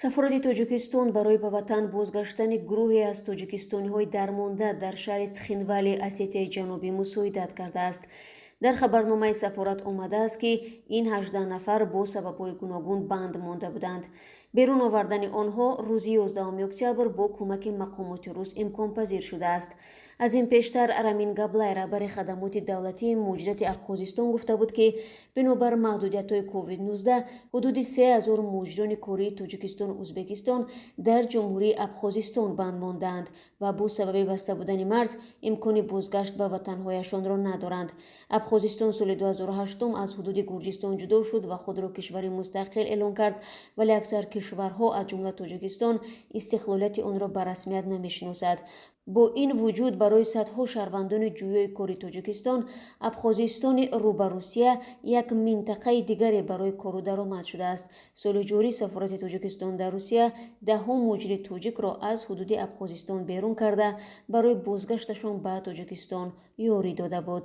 Сафорати Тоҷикистон барои ба ватан бозгаштани гурӯҳе аз тоҷикистониҳои дармонда дар шаҳри Цхинвали Осетияи Ҷанубӣ мусоидат кардааст. Дар хабарномаи сафорат омадааст, ки ин 18 нафар бо сабабҳои гуногун банд монда буданд. Берун овардани онҳо рӯзи 11 октябр бо кӯмаки мақомоти рус имконпазир шудааст. Аз ин пештар Рамин Габлай, раҳбари хадамоти давлатии муҳоҷирати Абхозистон, гуфта буд, ки бинобар маҳдудиятҳои COVID-19 ҳудуди 3000 муҳоҷирони кории Тоҷикистону Ӯзбекистон дар Ҷумҳурии Абхозистон банд мондаанд ва бо сабаби баста будани марз имкони бозгашт ба ватанҳояшонро надоранд. Абхозистон соли 2008 аз ҳудуди Гурҷистон ҷудо шуд ва худро кишвари мустақил эълон кард, вале аксар кишварҳо, аз ҷумла Тоҷикистон, истиқлолияти онро ба расмият намешиносад. Бо ин вуҷуд, барои садҳо шаҳрвандони ҷӯёи кори Тоҷикистон Абхозистони рӯ ба Русия як минтақаи дигаре барои кору даромад шудааст. Соли ҷорӣ сафорати Тоҷикистон дар Русия даҳҳо муҳоҷири тоҷикро аз ҳудуди Абхозистон берун карда, барои бозгашташон ба Тоҷикистон ёрӣ дода буд.